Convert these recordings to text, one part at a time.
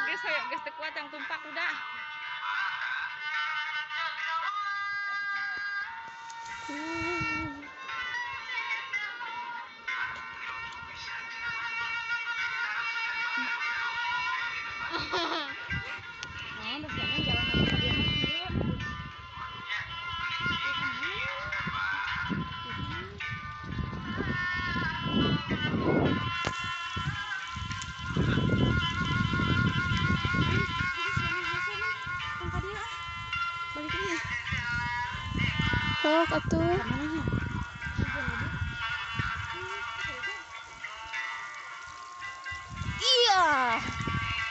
Guys, ayo guys, kuat yang tumpak udah. Sok atuh. Iya,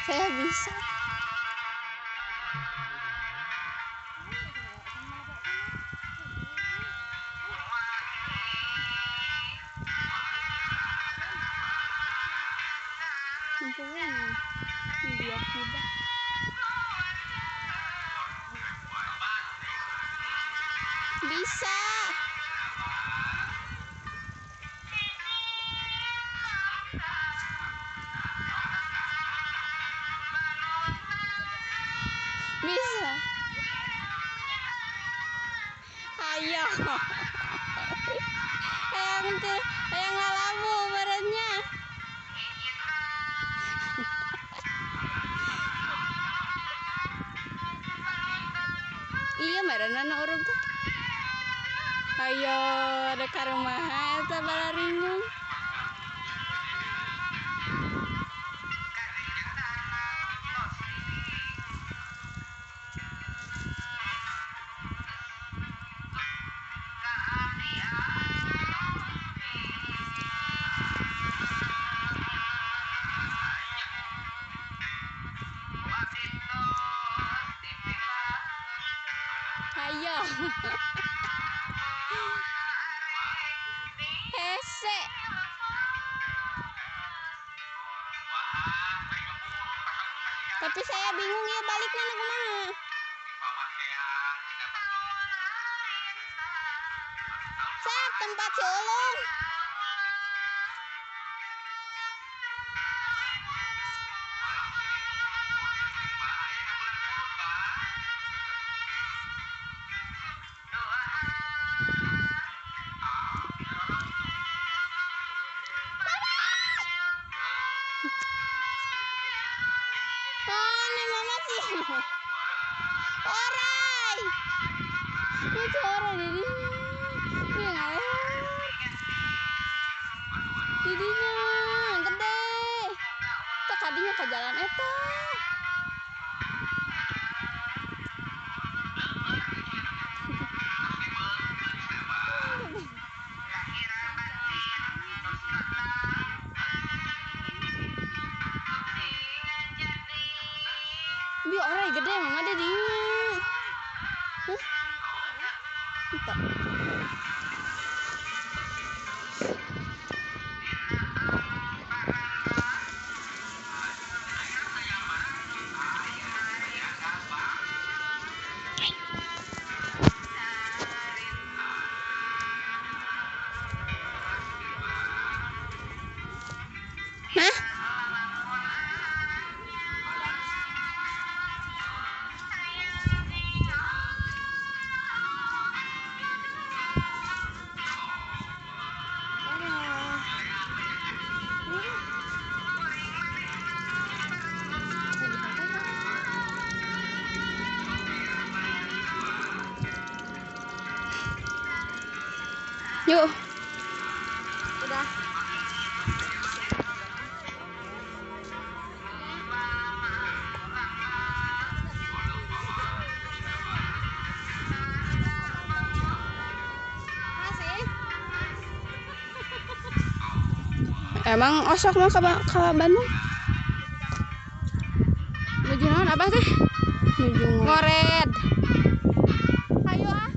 saya bisa. Dia kuda. Bisa. Bisa. Ayo. Hayang teh, hayang ngalamu barengnya. Iya, marana urang teh. Ayo, ada ka rumaha eta balaringung. Ayo. Hese. Tapi saya bingung ya baliknya kumaha. Sep tempat si Ulung. Orai, itu orai didinya, dia ngalor, didinya gede, tak kadinya ke jalan eta. Bi orai gede mama didinya. Hah? Entah. Hah? Yuk. Udah. Masih. Emang osok mau ke Bandung? Nuju naon abah teh? Nuju ngored. Ayo ah.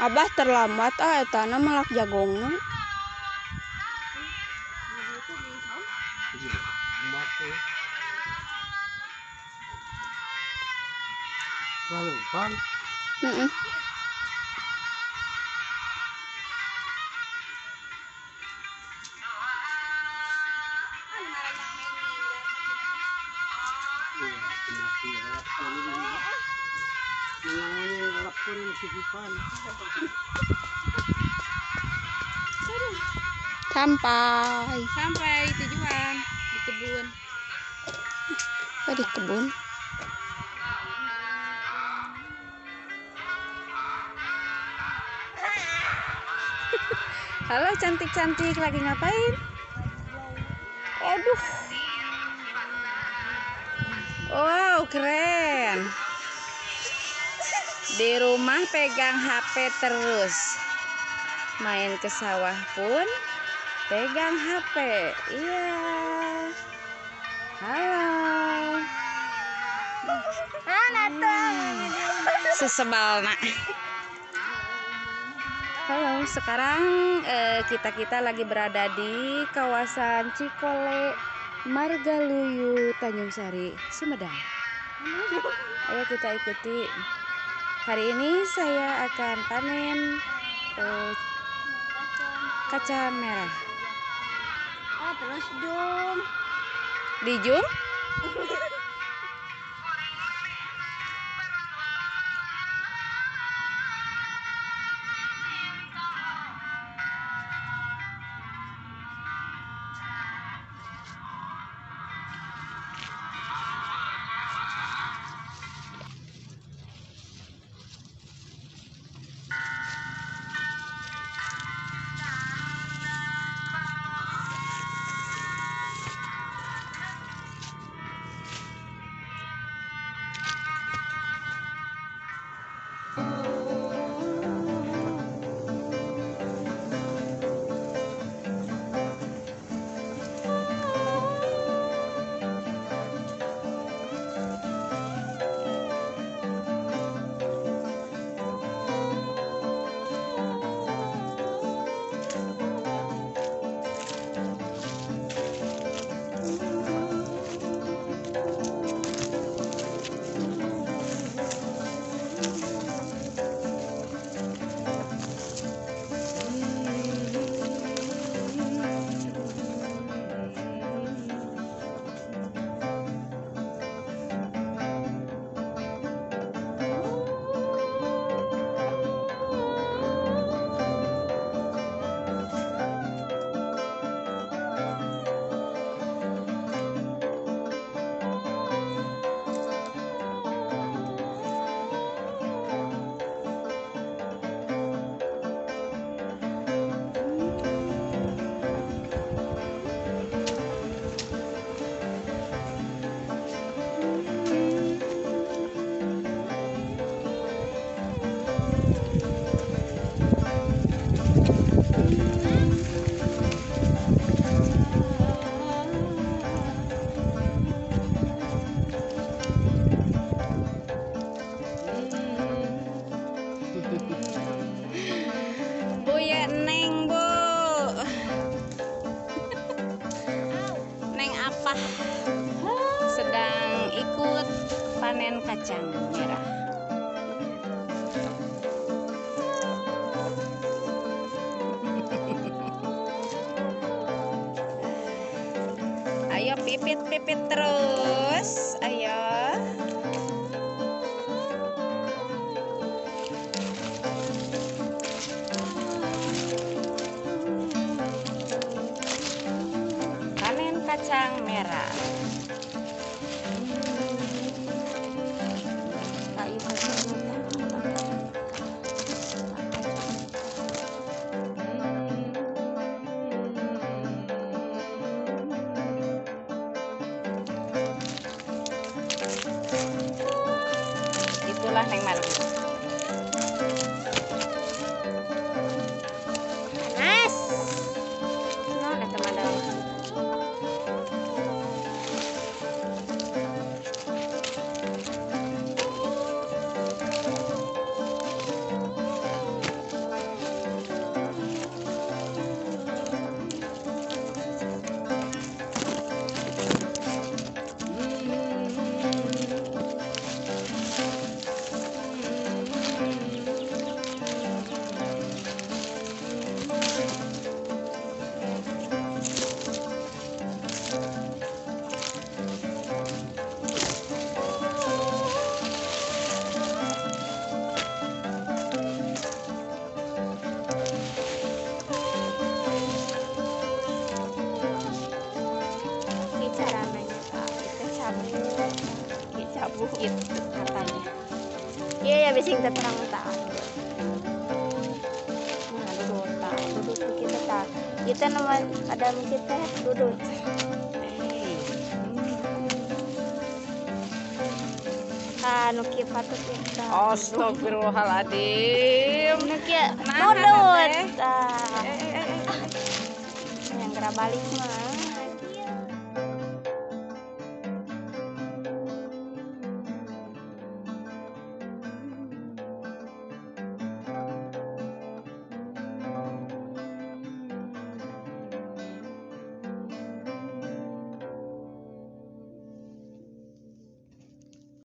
Abah terlambat ah etana melak jagongna. Sampai tujuan di kebun. Oh, di kebun. Halo cantik-cantik, lagi ngapain? Aduh. Wow, keren. Di rumah pegang HP terus. Main ke sawah pun pegang HP. Iya. Halo. Sesebal nak. Halo, sekarang kita lagi berada di kawasan Cikole, Margaluyu, Tanjung Sari, Sumedang. Ayo kita ikuti. Hari ini saya akan panen kacang merah. Oh, terus zoom. Di zoom? Bu ya Neng, Bu. Neng apa? Sedang ikut panen kacang merah. Ayo pipit-pipit terus. Ayo. Panen kacang merah. Itulah Neng Margi. Panas. Nah, ada teman. Cabut. Ki cabut gitu katanya. Iya ya bising terang tah. Nah, duduk tah, duduk kita tah. Kita nama ada masjid teh duduk. Ah, nu kieu patut ya. Astagfirullahaladzim. Nu kieu Nah, duduk. teh. Tah. Yang gerak balik mah.